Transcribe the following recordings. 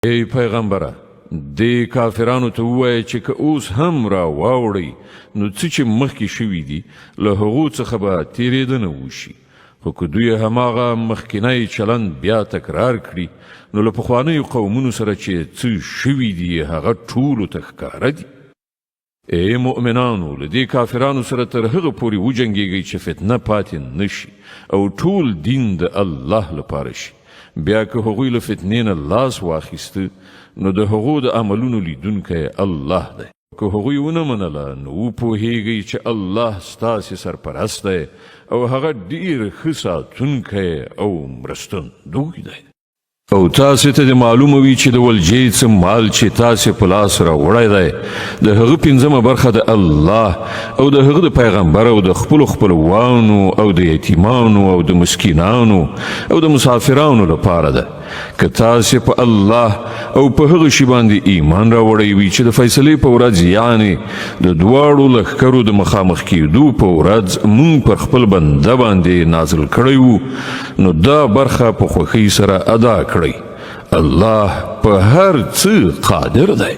ای پیغمبره! دې کافرانو ته ووایه چې که اوس هم را واوړئ نو څه چې مخکې شوي دي له هغو څخه به تېرېدنه وشي، خو که دوی هماغه مخکنی چلند بیا تکرار کړي نو له پخوانیو قومونو سره چې څه شوي دي هغه ټولو ته ښکاره دي. ای مؤمنانو! له دې کافرانو سره تر هغه پورې وجنګېږئ چې فتنه پاتې نه شي او ټول دین د الله لپاره شي، بیا که هغوی له فتنې نه لاس واخیست نو د هغو د عملونو لیدونکی الله دی. که هغوی ونه منله نو وپوهېږئ چې الله ستاسې سرپرست دی او هغه ډېر ښه ساتونکی او مرستندوی دی. او تاسې ته دې معلومه وي چې د ولجې څه مال چې تاسې په لاس راوړی دی د هغه پنځمه برخه د الله او د هغه د پیغمبر او د خپلو خپلوانو او د یتیمانو او د مسکینانو او د مسافرانو لپاره ده. که تاسې په الله او په هغه شي باندې ایمان راوړی وي چې د فیصلې په ورځ، یعنې د دواړو لښکرو د مخامخ کېدو په ورځ، مونږ پر خپل بنده باندې نازل کړی وو، نو دا برخه په خوښۍ سره ادا کړئ. الله په هر څه قادر دی.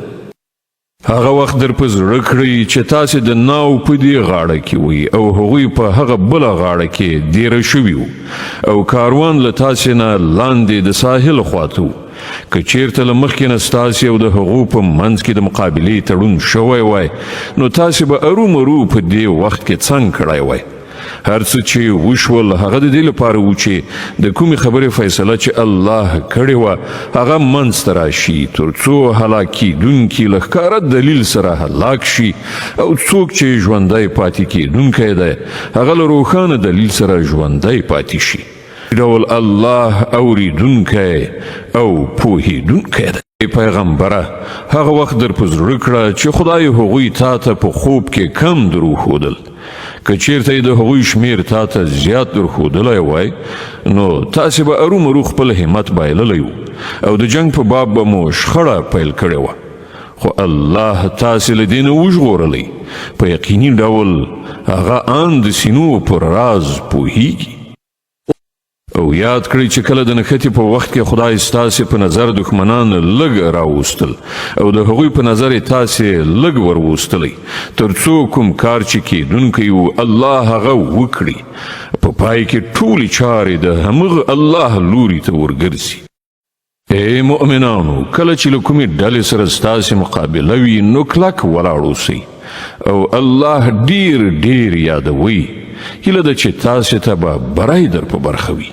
هغه وخت در په زړه کړئ چې تاسې د ناو په دې غاړه کې وئ او هغوی په هغه بله غاړه کې دېره شوي وو او کاروان له تاسې نه لاندې د ساحل خواته وو. که چیرته له مخکې نه ستاسې او د هغو په منځ کې د مقابلې تړون شوی وای نو تاسې به ارومرو په دې وخت کې څنګ کړی وای. هر څه چې وشول هغه د دې لپاره و چې د کومې خبرې فیصله چې الله کړې وه هغه منځ ته راشي، ترڅو هلاک کېدونکي له ښکاره دلیل سره هلاک شي او څوک چې ژوندی پاتې کېدونکی دی هغه له روښانه دلیل سره ژوندی پاتې شي. ډول الله اوریدونکی او پوهیدونکی دی. ای پیغمبره! هغه وخت در په زړه کړه چې خدای هغوی تا ته په خوب کې کم در وښودل. که چیرته یې د هغوی شمیر تا ته زیات در ښودلی وای نو تاسې به ارومرو خپل همت بایللی و او د جنګ په باب به مو شخړه پیل کړې وه. خو الله تاسې له دې نه وژغورلی. په یقیني ډول هغه آن د سینو پر راز پوهیږي. او یاد کړئ چې کله د نښتې په وخت کې خدای ستاسې په نظر دښمنان لږ راوستل او د هغوی په نظر یې تاسې لږ وروستلی، تر څو کوم کار چې کېدونکی و الله هغه وکړي. په پای کې ټولې چارې د همغه الله لوري ته ورګرځي. ای مؤمنانو! کله چې له کومې ډلې سره ستاسې مقابله وي نو کلک ولاړ اوسئ او الله ډیر ډیر یادوئ. هیله ده چې تاسې ته به بری در په برخه وي.